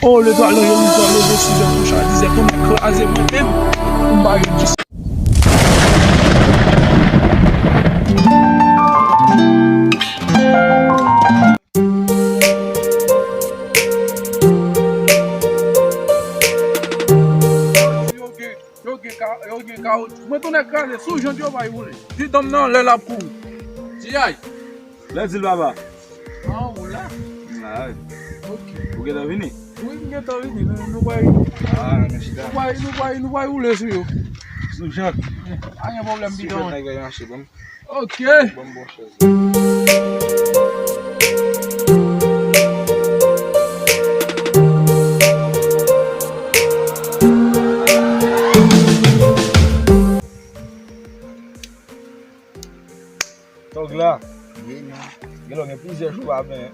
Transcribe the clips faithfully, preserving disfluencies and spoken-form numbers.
O, letwal nan yon mizè leve sou zè, monchè, dizè, konn kraze mwen menm pou m pa jwenn kisa. Yo gen, yo gen ka-, yo gen kawotchou. Mwen tounen kraze sou jan yo bay woule. Ti dam nan lè l ap kouri. Ti ay. Lè di l papa. Ah, ou la? M la, wi. Ok. Ou gentan vini? Wi, m gentan vini. Nou, nou pral, ah, nou chita. Nou pral, nou pral, nou pral woule sou yo. Sou jan. A, gen pwoblèm, sou jan nèg yo mache, bon. Ok. Bon, bon, chèz. Tòg la. Ye, non. Gen lè gen plizyè jou pa benyen.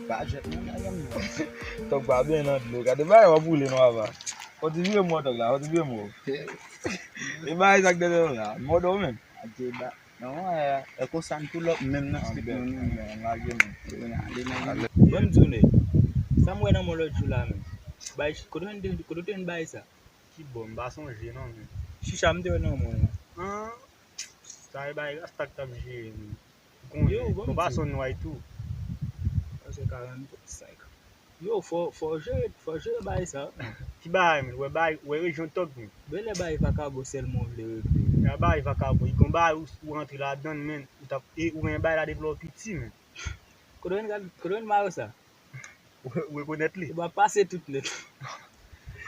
Pa jèt, non, pa janm non. Tòg pa benyen nan dlo. Gade bagay w ap woule non, papa. Fò ti vire mò, tòg la, fò ti vire mò. E bagay sa k dèyè w la. Mòdò menm. Ap di ba. Non, e, e konsa n pull up menm nan street nou, nou, nou. Lage menm. Ale nan. Ban m di w nèg. Sa m wè nan men w lòt jou la menm. Bay, kote w te, kote w te jwenn bagay sa? Ki bò? M pa sonje non, men. Chicha m te wè nan men w. An, sa e bay rasta k t ap jere, men. Ou konnen, yo, bon, fò pa sonn nway tou. Sa se karannsenk. Yo, fò, fò jere, fò jere bagay sa. Ki bagay, men? Wè bagay, wè rejyon tòg, men. Bèlè bagay vakabon sèlman w vle regle. Ya bagay vakabon, li gon bagay ou, ou rantre ladann, men. Ou t ap, e ou gen bagay la depi lè w piti, men. Kote w jwenn, kote w jwenn mayo sa? Ou rekonèt li? Ou pa pase tout nèt.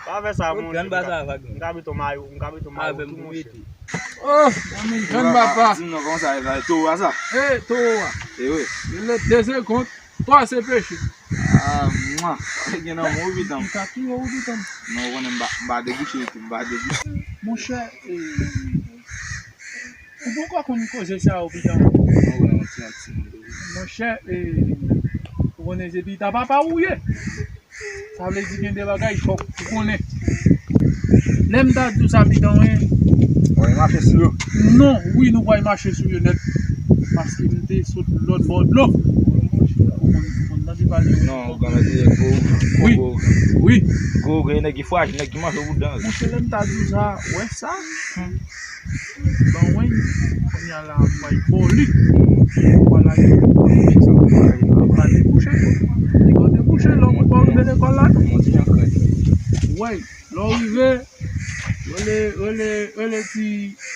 Pa fè sa, mon. Grann ba sa, vag. M ka mete w mayo, m ka mete w mayo tou, monchè. Oh, zanmi, grann papa. Di m non, kòman sa ye la? Towo a sa? Eh, towo a. E wi. Li le de segonn, twa se peche. Ah, mwa. Gen nan mwen, ou pitan. M ka touye ou, pitan. Non, ou konnen m pa, m pa debouche li tou, m pa debouche. Monchè, eh, ou poko konn koze sa yo, pitan. Non, ou konnen yon ti, yon ti moun. Monchè, eh, ou konnen se pitan papa ou ye. Sa vle di gen de bagay fòk ou konnen. Lè m ta di w sa, pitan, wi. Ou pral mache sou yo? Non, wi, nou pral mache sou yo nèt. Paske m te sot lòt bò dlo. Ou konn, ou konn tande pale, wi. Non, ou konn tande gwo, wi, gwo, wi, gwo, gwo nèg ki fwajil, nèg ki manje bout dan. Monchè, lè m ta di w sa, wè sa? Ban mwen, kounye a la, m pral ba w li. Ou pral lage, ou pral debouche. Li pral debouche, lè w rive lekòl la. Wè, lè w rive, rele, rele, rele ti,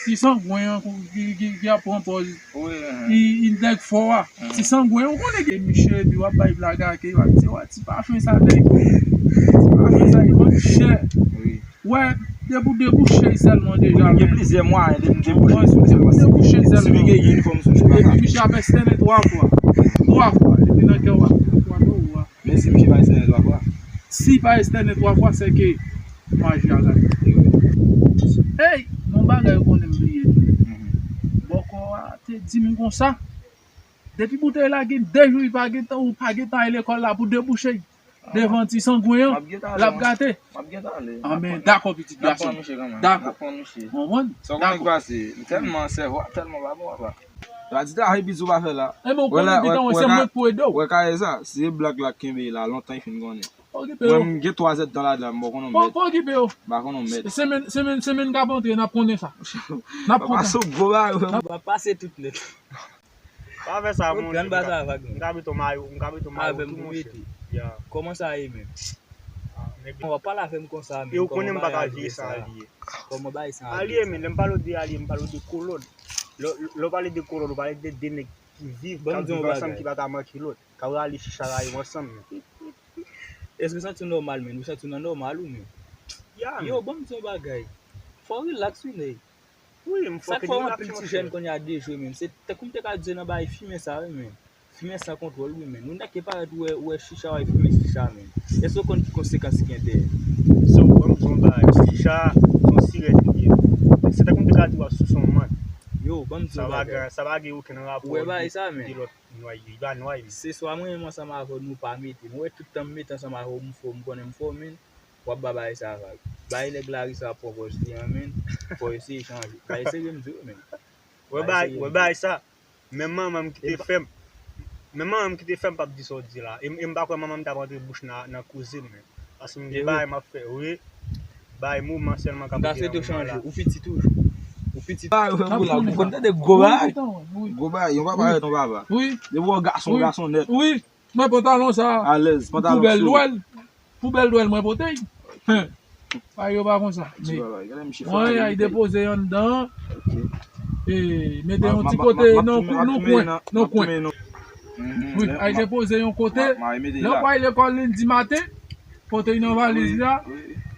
ti sangwen an ki, ki, ki ap pran pòz. Wi, ti, ti nèg fò a. Ti sangwen, ou konnen ki misye, epi w ap bay blag ak, w ap di, "Wè, ti pafen sa, nèg. Ti pafen sa, li vann chè." Wi. Wè, depi w debouche sèlman deja, men. Gen plizyè mwayen de m debouche sou misye, paske debouche sèlman. Sifi gen yinifòm sou li, papa. Epi misye ap estène twa fwa. Twa fwa. Epi nan kè w a, twa fwa. Men si misye pa estène twa fwa? Si pa estène twa fwa, se ke maji a gate. Ey, yon bagay ou konnen m bliye di w. Bòkò a te di m konsa, depi boutèy la gen de jou, li pa gentan, ou pa gentan al lekòl la pou debouche. Devan ti sangwen an, l ap gate. M ap gentan ale. An, men dakò, pitit gason. Dakò. N ap pran misye. Konprann? Sa w konnen k pase? M tèlman, sèvo a tèlman pa bon, papa. Radit a epi zo pa fè la. Enben, ou konnen, pitan, se mwen k pou ede w. Wè kay sa, se blag la k kenbe la, lontan li fin konnen. Mwen, m gen twa zèdtan ladan, m pa konn yon mèd. Pa okipe yo. M pa konn yon mèd. Semèn, semèn, semèn k ap antre, n ap konnen sa. N ap kontan. Papa, se gwo bagay, frè. W ap pase tout nèt. Pa fè sa, mon nèg. M ka mete w mayo, m ka mete w mayo tou, monchè. Ya. Kòman sa ye menm? Ah, nèg. W ap pale avè m konsa, men. E ou konnen m pa ka veye sa, Alye. Kòman bagay sa ye? Alye, men, lè m pale w de Alye, m pale w de Kolòd. Lè, lè w pale de Kolòd, ou pale de de nèg ki viv, k ap viv ansanm, ki pa ka manke lòt. K ap rale chicha yo ansanm, men. Èske w santi w nòmal, men? Ou santi w nan nòmal ou, men? Ya, men. Yo, ban m di yon bagay. Fò w rilaks, wi, nèg. Wi, m fò ke rilaks, monchè. Sa k fè anpil ti jèn kounye a dejwe menm. Se tankou m te ka di w nan bagay fimen sa, wi, men. Fimen san kontwòl, wi, men. Nou nèk ki parèt, ou wè, ou wè chicha, w ap fimen chicha, men. Èske w konn ki konsekans ki gen dèyè? So, ban m di w yon bagay. Chicha, se yon sirèt li ye. Se tankou m te ka di w ap souse yon mant. Yo, ban m di w yon bagay. Sa pa gen, sa pa gen okenn rapò de lòt nway yo. Li pa nway, men. Se swa mwen menm ansanm avè w, nou pa mete. Mwen wè tout tan m mete ansanm avè w, m fò, m konnen m fò, men. W ap ba bagay sa vag. Bay nèg lari sa pran pòz li an, men. Fò w eseye chanje. Bay serye m di w, men. Wè bay, wè bay sa. Men manman m ki te fè m. Men manman m ki te fè m p ap di sa w di la. E m, e m pa kwè manman m t ap rantre bouch nan, nan koze m, men. Si m gen bagay m ap fè, wi. Bagay moman sèlman k ap rete nan moman la. Ou piti toujou. Ou piti. Bagay ou fè pou la, ou konn tande gwo bagay. Gwo bagay, yon papa ret yon papa. Wi. Depi w gason, gason nèt. Wi. Mwen pantalon sa. Alèz, pantalon sou. Pou bèl Nwèl. Pou bèl Nwèl mwen pote. Hen. Bagay yo pa konsa. Ti bagay, gade misye fò. Mwen al depoze anndan. Ok. E mete yon ti kote nan kwen, nan kwen. Wi, al depoze yon kote. Lè w pral lekòl lendi maten, pote l nan valiz la.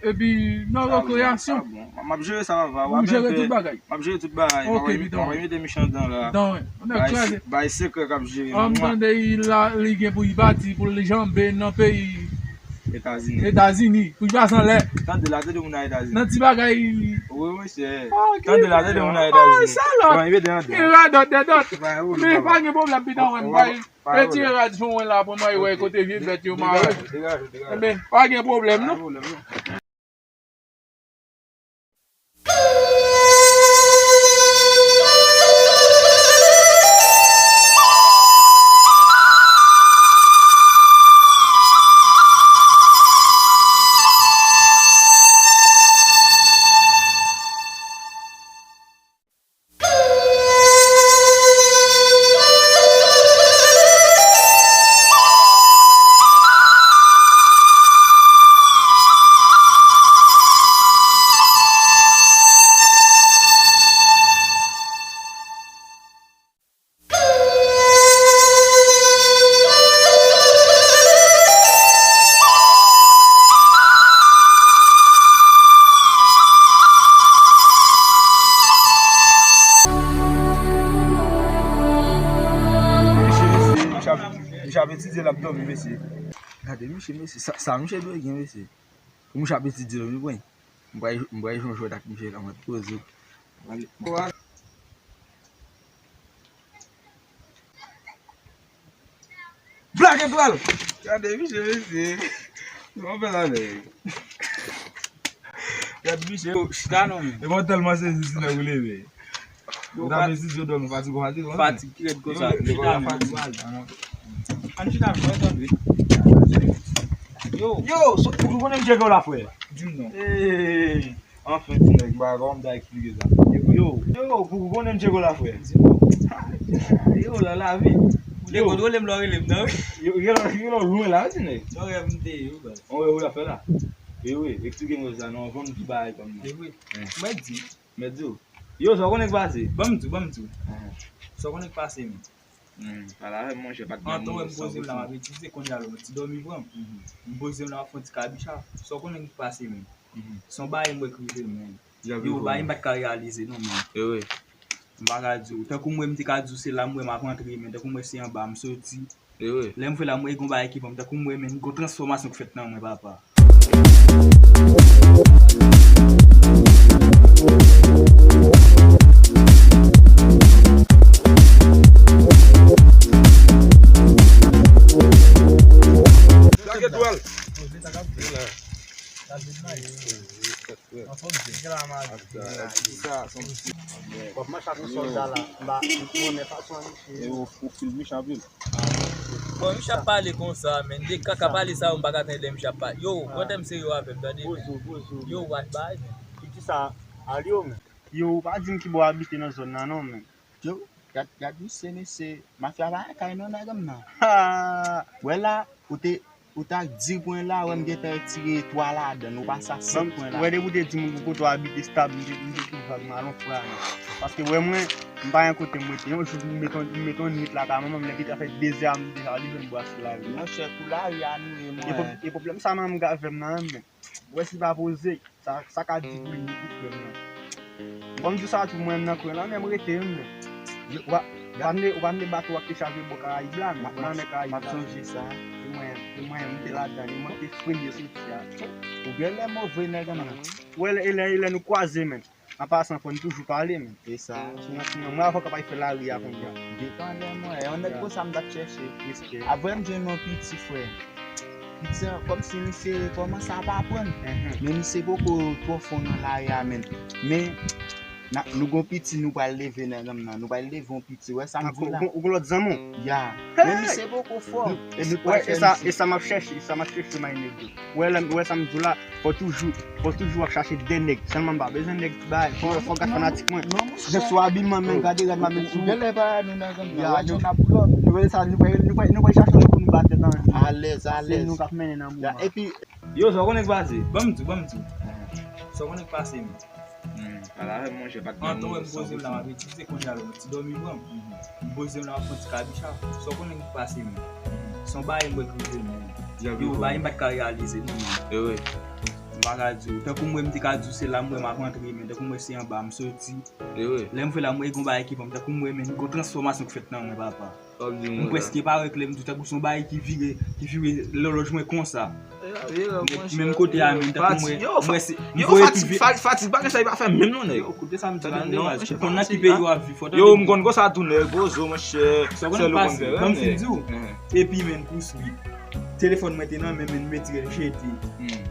Epi nan rekreyasyon. M ap jere sa, papa. M ap jere tout bagay. M ap jere tout bagay. Ok, piton. M ap mete misye anndan la. Bay sekrè k ap jere. An, m tande li gen pou li pati, pou l janbe nan peyi Etazini. Etazini. Pou li pase anlè. Tande la, tande moun nan Etazini. Nan ti bagay. Wi, mesye. Tande la, tande moun nan Etazini. Sa la. Bon, li mete anndan. E radòt, dèdòt. Men pa gen pwoblèm, piton, wè m bay. Retire rad sou mwen la pou mwen wè kote vye bèt yo mare. Degaje, degaje. Men pa gen pwoblèm, non. Misye ap etidye, l ap dòmi, mesye. Gade misye, mesye. Sa, sa misye dwe gen, mesye. Pou misye ap etidye, wi, mwen. M pral, m pral jwe yon jwèt ak misye la, mwen poze. Black Etoile! Gade misye, mesye. Kòman fè la, nèg? Gade misye. Yo, chita non, men. E mwen tèlman sezi, si nèg ou leve. Ou ta vle di yo dòmi, fatig ou fatig, fatig ki rèd konsa. Chita non, men. Ann chita non, mwen tande. Yo. Yo, ou konnen m tcheke w la, frè? Di m non. Anfen, ti nèg, m pa konn m ta eksplike sa. Yo, yo, pou ou konnen m tcheke w la, frè. Yo, nan lavi. Ou te kontwole m lè w rele m nan, wi. Yo, yo, yo, lwen la, wi, ti nèg. Yon rèv m te ye, wi, baz. Yon rèv ou ap fè la. E wi, eksplike mwen sa, non, anvan m di bagay kòm nan. E wi. Mèt di. Mèt di w. Yo, sa w konnen k pase? Ban m di w, ban m di w. Sa w konnen k pase, men. Hmm, pale avè m, monchè, pa t gen moun ki san pou san. Antan wè m poze m la, m ap etidye, kounye a lè yon ti dòmi pran m. M poze m la, m ap fè yon ti kabicha. Sa w konnen ki pase, men. Se yon bagay m wè k rive m, men. Yo, bagay m pa t ka reyalize, non, men. E wi. M pa ka di w. Tankou m wè m te ka di w se la m wè m ap antre, men tankou m wè se anba m soti. E wi. Lè m fè la, m wè gen yon bagay ki pran m. Tankou m wè, men, gen yon transfòmasyon k fèt nan mwen, papa. Black Etoile. Anfòm, se la, m a di. W ap mache ak yon sòlda la. M pa, m konnen fason misye. E ou, ou fil mechan anpil. Bon, misye ap pale konsa, men. De kaka pale sa yo, m pa ka tande lè misye ap pale. Yo, pran tèm serye avè m, tande, men. Yo, w a bay, men. Ki sa? Al yo, men. Yo, ou pa di m ki bò w abite nan zòn nan, non, men. Yo, gad, gad misye, mesye. Mafya pa gen kay non, nèg m nan. Wè la, ou te, ou t ak di pwen la, wè m gentan tire twa ladan l, ou pase a senk pwen la. Wè, depi w te di m kote w abite stab, m te, m te toujou ak malon fwa, men. Paske wè mwen, m pa gen kote m rete. Yon jou, m met yon, m met yon nwit lakay manman m, lè ki ta fè dezè a, m deja leve m brase lari a. Monchè, pou lari a nou ye, mwen. E pwob-, e pwoblèm sa manman m gen avè m nan, men. Wè si pa poze, sa, sa ka di pou li, pou frè m nan. Bon, m di w sa tou, mwen menm nan kwen lan, men m rete, wi, men. Ou pa, ou pa tande, ou pa tande bato a k te chaje bò Karayib la, men, bò lanmè Karayib la. M ap sonje sa. Se mwen, se mwen, m te ladan li, mwen te premye soti a. Ou gen lè move, nèg an nan. Wè, e lè, e lè nou kwaze, men. An pasan, fò n toujou pale, men. E sa. Sinon, sinon, mwen avè w k ap al fè lari a kounye a. Depan lè mwen, yon nèg konsa m t ap chèche. Respè. Apre m jwenn yon piti frè. Piti an, kòmsi misye kòmanse ap aprann. Men misye poko twò fon nan lari a, men. Men, Na, nou gon piti nou pral leve nan granm nan. Nou pral leve yon piti. Wè sa m di la? Ou gon lòt zanmi w? Ya. Men misye poko fò. Epi wè, e sa, e sa m ap chèche, e sa m ap chèche, my nigga. Wè, lè, wè sa m di w la, fò toujou, fò toujou ap chache de nèg. Sèlman m pa bezwen nèg bay. Fò, fò gad fanatik mwen. Jan sou abiman, men gade rad m ap met sou. Genlè pa nou nan granm nan. Ya, nou n ap lòd. Nou wè sa, nou pral, nou pral, nou pral chache yon moun pou nou bat tèt ansanm. Alèz, alèz. Se nou k ap mennen nan moman. Epi, yo, sa w konnen k pase? Ban m di w, ban m di w. Sa w konnen k pase, men. Hmm, pale avè m, monchè, pa t gen moun. Antan wè m poze m la, m ap etidye kounye a la, yon ti dòmi pran m. M poze m la, m ap pran ti kabicha. Sa w konnen ki pase, men. Se yon bagay m wè k rive m, men. Yo, bagay m pa t ka reyalize, non, men. M pa ka di w. Tankou m wè m te ka di w se la m wè m ap antre, men tankou m wè se anba m soti. Lè m fè la, m wè gon bagay ki pran m. Tankou m wè, men, gon transfòmasyon k fèt nan mwen, papa. M prèske pa wè klè, m di w tankou se yon bagay ki vire, ki vire lòlòj mwen konsa. Menm kote a menm, tankou m wè, m wè se, m voye pi vit. Fatig pa gen sa li pa fè menm non, nèg. Yo, koute sa m di la, non, ou konn nan ki peyi w ap viv, fò tande. Yo, m konn konsa tou, nèg, poze w, monchè. Sa w konn pase, ban m fin di w. Epi, menm pou swit, telefòn mwen te nan men m, men m retire l jete.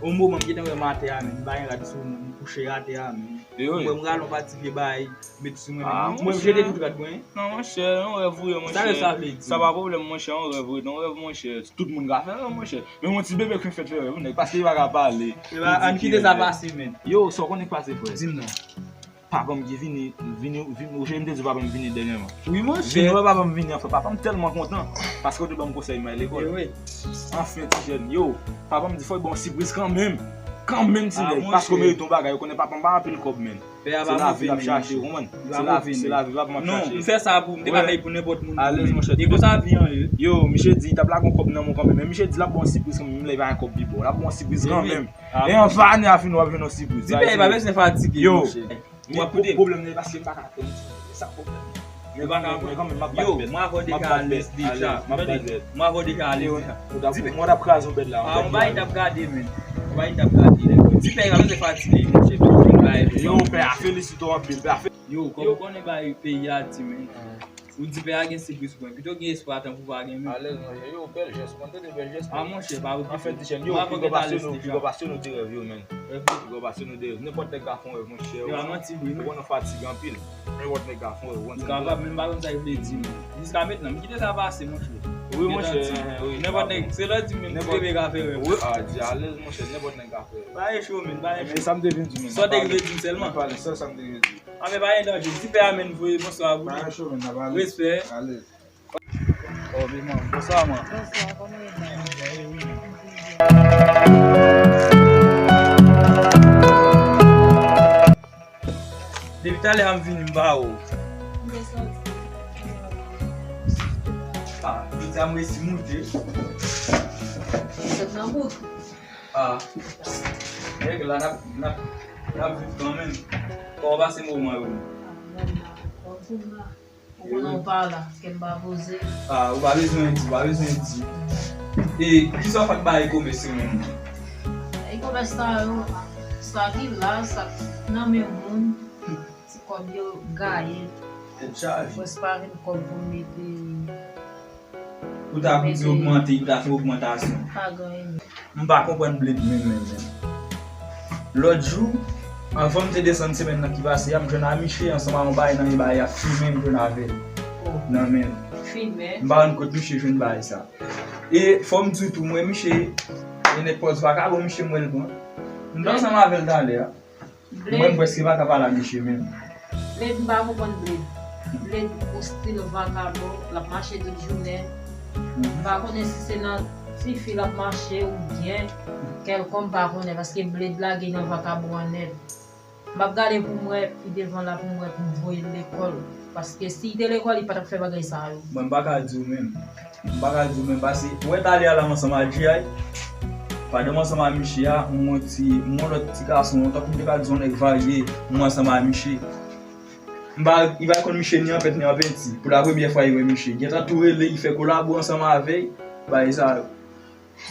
On moman, m gentan wè m atè a, men m pa gen rad sou mwen, m kouche atè a, men. M wè m rale yon pati vye bagay. Met sou mwen, men mwen jete tout rad mwen. Non, monchè, yon rèv ou ye, monchè. Sa rèv sa vle di? Sa pa pwoblèm, monchè, yon rèv ou ye, yon rèv, monchè. Tout moun ka fè rèv, monchè. Men yon ti bebe k fenk fèt fè rèv, nèg, paske li pa ka pale. Epa, ann kite sa pase, men. Yo, sa w konnen k pase, frè? Di m non. Papa m ki vini, vini, vini, ou jwenn m te di papa m vini dènyèman. Wi, monchè. Vini wè papa m vini, anfen, papa m tèlman kontan, paske w te ban m konsèy m al lekòl. Anfen, ti jèn, yo, papa m di fò l ba w sipriz kanmenm. Kanmenm, ti nèg, paske w merite yon bagay, ou konnen papa m pa anpil kòb, men. Se lavi l ap chache, ou konprann? Se lavi, se lavi, papa m ap chache. Non, m fè sa pou, m te ka fè pou nenpòt moun. Alèz, monchè. E konsa vi an ye. Yo, misye di, l t ap lage yon kòb nan men w kanmenm. Men misye di, l ap ba w yon sipriz kanmenm, menm lè li pa gen kòb li ba w. L ap ba w yon sipriz kanmenm. E anvan ane a fini, w ap jwenn yon sipriz. Di pè, pa bezwen fatige, monchè. Yo, pwoblèm nan, e paske m pa ka tann. Se sa pwoblèm nan. Yo, mwen avè w deja alèz deja. Mwen avè w deja alèz deja. Ou t ap kraze yon bèt la. Ah, yon bagay t ap gade, men. Yon bagay t ap gade. Ti pè, pa bezwen fatige, monchè. Yo, pè a felisite w anpil, pè a fe- Yo, kòm ou konnen bagay peyi a di, men. Ou di pè a gen sipriz pou mwen. Pito gen espwa tankou pa gen, men. Alèz, monchè. Yo, bèl jès, mwen tande bèl jès. Ah, monchè, pa okipe. Anfen, ti jèn, yo, piga pase nou, piga pase nou de rèv, yo, men. Piga pase nou de rèv. Nenpòt nèg ka fè yon rèv, monchè. Yo, a manti vre, non. Ou konn fatige anpil. Nenpòt nèg ka fè yon rèv. Ou kapab, men m pa konn sa l vle di, men. Jiska mentnan, m kite sa pase, monchè. Wi, monchè, wi. Nenpòt nèg, se lè w di m menm, ti bebe ka fè rèv. Wi, a, di alèz, monchè, nenpòt nèg ka fè rèv. Pa e cho, men, pa e cho. Men sa m te vin di, men. Sa w te vle di m sèlman. Sèl sa m te vle di. A, men pa gen danje. Ti pè a, men, voye bonswa pou li. Pa e cho, men, n ap ale. Respè. Alèz. Oh, big mom, bonswa, man. Bonswa, kòman w ye? Depi talè a m vini, m pa wè w. M te sòti. Ah, jodi a m resi moute. Sot nan bout. Ah. Nèg la, n ap, n ap, n ap viv kanmenm. Kòman w pase moman yo? Ah, nòmal. Bon, pou m la. Ou konnen ou pa la, kè m pa poze. Ah, ou pa bezwen di, ou pa bezwen di. E kisa w fèk bay e-komès yo menm? E-komès sa yo, sa ki la, sa k nan men moun, ti kòb yo gaye. Tèt chaje. Prèske pa gen kòb pou m mete. Ou ta pou di ogmante, li ta fè ogmantasyon. Pa gen anyen. M pa konprann Bled menm, menm, menm. Lòt jou, anvan m te desann semèn nan ki pase a, m jwenn Amiche ansanm a yon bagay nan men bagay ap fimen, m jwenn avè l nan men l. Fimen? M pa konn kot Miche jwenn bagay sa. E fò m di w tou, m wè Miche, e nèg pòz vakabon Miche m wè l pran. M t ansanm avè l talè a. Mwen, m prèske pa ka pale a Miche menm. Bled, m pa konprann Bled. Bled, yon stil vakabon, l ap mache tout jounen. M pa konnen si se nan tifi l ap mache oubyen kèlkonm, m pa konnen, paske Bled lage nan vakabon an nèt. M ap gade pou m wè pi devan la, pou m wè pou m voye l lekòl. Paske si l te lekòl, li pa t ap fè bagay sa yo. Mwen, m pa ka di w menm. M pa ka di w menm, paske ou wè talè a la m ansanm a G I. Pandan m ansanm a Miche a, m wè yon ti, m wè yon lòt ti gason, tankou m te ka di yon nèg varye, m wè ansanm a Miche. M pa, li pa konn Miche ni an pent ni an penti. Pou la premyè fwa li wè Miche. Gentan tou rele, li fè kolabo ansanm avè l, bagay sa yo.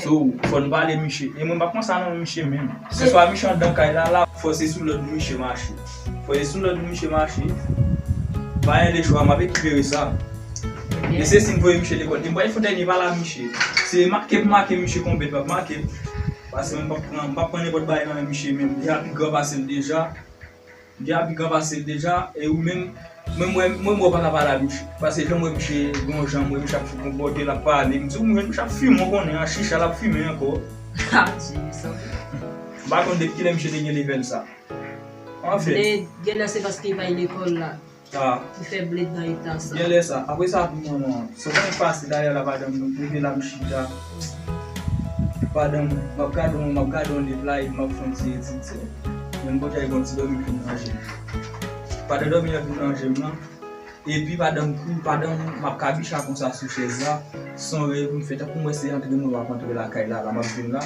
So, fò n pale Miche. E mwen, m p ap konsa non, Miche menm. Se swa Miche anndan kay la, la, fò se sou lòd Miche mache. Fò se sou lòd Miche mache. Pa gen lechwa, m ap eklere sa. E se si m voye Miche lekòl. E m pral fè yon dènye pale a Miche. Se make m make Miche konbyen, m ap make l. Paske mwen, m p ap pran, m p ap pran nenpòt bagay nan men Miche menm. Deja pi gran pase l deja. Gen a pi gran pase l deja, e ou menm, mwen, mwen, mwen, mwen pa ka pale a misye. Pase jan mwen misye, gon jan mwen misye ap fou konpòte l ap pale. M di w, mwen misye ap fimen, w konnen, an chicha l ap fimen ankò. Ha, Jezi. M pa konn depi kilè misye te gen level sa. Anfen. Genlè se paske li pa al lekòl la. Ah. Ki fè bled nan eta sa. Genlè sa. Apre sa, tou manman, se konn pase dayè la, madanm, nou rive la, m chita. Madanm, m ap gade yon, m ap gade yon liv la, epi m ap fè yon ti etid, se. Menm kote a, yon ti dòmi vin nan je m. Pandan dòmi an vin nan je m nan, epi pandan m kou, pandan m ap kabicha konsa sou chèz la, se yon rèv m fè, tankou m wè se antre mwen w ap antre lakay la, la m ap vin la.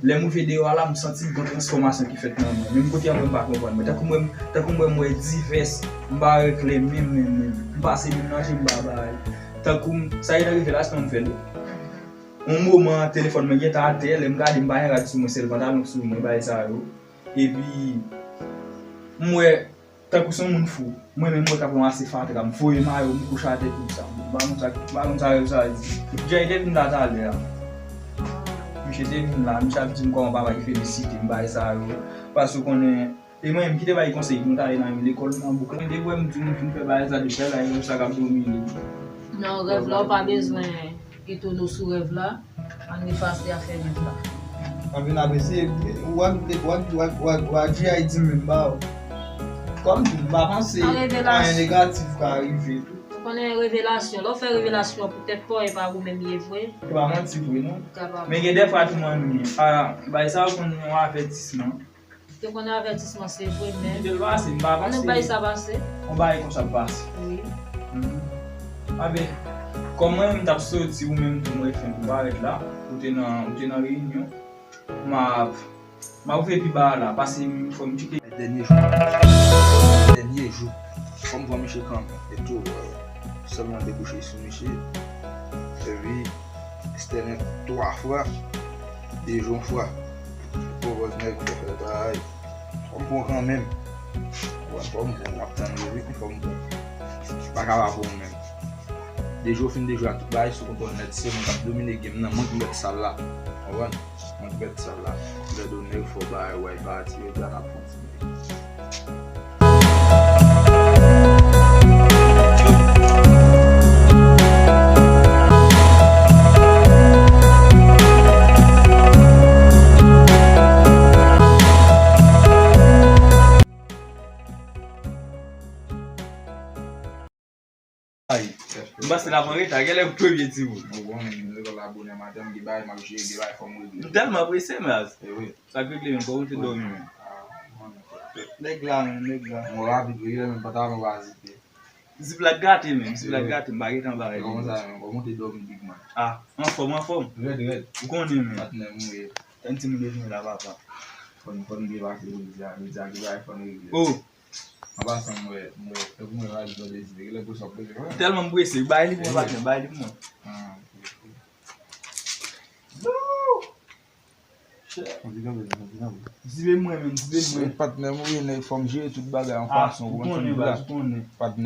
Lè m rive deyò a la, m santi gon transfòmasyon ki fèt nan mwen. Menm kote an mwen m pa konprann. Mwen tankou mwen, tankou mwen, mwen divès, m pa wè klè menm, menm, menm. M pase menm nan je m pa bay. Tankou m, sa gentan rive la, se nan m fè l. Yon moman, telefòn mwen gentan atè, lè m gade, m pa gen rad sou mwen, sèl pantalon k sou mwen, bagay sa yo. Epi, m wè, tankou se yon moun fou. Mwen menm, mwen k ap ranmase fatra, m voye mayo, m kouche atè, tout sa. M pa konn sa, m pa konn sa rèv sa di. Jay te vin la talè a. Misye te vin la, misye ap di m kòman papa ki felisite m, bagay sa yo. Paske w konnen, e mwen menm ki te bay konsèy pou nou t ale nan lekòl nan bouk la. M te kwè m di nou vin fè bagay sa, depi lè la, e sa k ap domine. Non, rèv la, w pa bezwen etone w sou rèv la. Ann efase afè liv la. Ann vin aprese, w a, w a, w a, w a, w a di a di menm ba w. Kòm di m pa panse anyen negatif ka rive tou. Ou konnen revelasyon, lè w fè revelasyon pou tèt pa w, e pa ou menm ye vre. Se pa manti vre, non. Men gen dèfwa tou, manmi, a, bay sa yo konn yon avètisman. Te konn avètisman, se vre, men. Kite l pase, m pa panse. Ann nou bay sa pase. Yon bagay konsa ap pase. Wi. Abe, kòm mwen menm m t ap soti, ou menm tou mwen fenk ou parèt la, ou te nan, ou te nan reyinyon, m ap, m ap ouvri pi ba a la, pase m, fò m tcheke. Dènye jou. Dènye jou. Fò m pran misye kanmenm. E tou, sèlman debouche sou misye. Epi, Estènèt twa fwa, de jou yon fwa. Pwopòz nèg fè fè bagay. Fò m pran kanmenm. Fò m pran, m ap tann yo wi, fò m pran. Pa ka pa pran menm. De jou fin de jou a tout bagay sou kontwòl nèt, se mwen k ap domine game nan, mwen ki mèt sal la. Konprann? Mwen ki mèt sal la. Lè do nèg fò bagay, wè, pa atire, gad ap pran ti nèg. Ay, m panse l ap an reta, genlè premye timoun. Ou konnen, m lekòl la bonè maten, m gen bagay m ap jere, gen bagay fò m regle. M tèlman prese, mas. E wi. Sa k regle menm, kòman w te dòmi menm? Ah, mwen, nèg la menm, nèg la. Mwen rapid wi, lè menm pantalon pa zipe. Zip la gate menm, zip la gate, m pa gentan bagay. Kòman sa menm, kòman w te dòmi big man? Ah, anfòm, anfòm. Rèd, rèd. Ou konnen menm. Patnè m ou ye. Tann timoun yo vini la papa. Fò n, fò n byen pase jodi a, jodi a gen bagay fò n regle. Oh. An pasan, m wè, m wè, tankou mwen pa di tande di, gen lè pou sa ap peze, wè. Tèlman m prese, bay li pou mwen, patnè, bay li pou mwen. Ah, ok, ok. Yo! Chè. Kontinye, kontinye, kontinye. Zibe mwen menm, zibe mwen. Se patnè m ou ye, nèg, fò m jere tout bagay yon fason, ou konprann, fò m di la. Patnè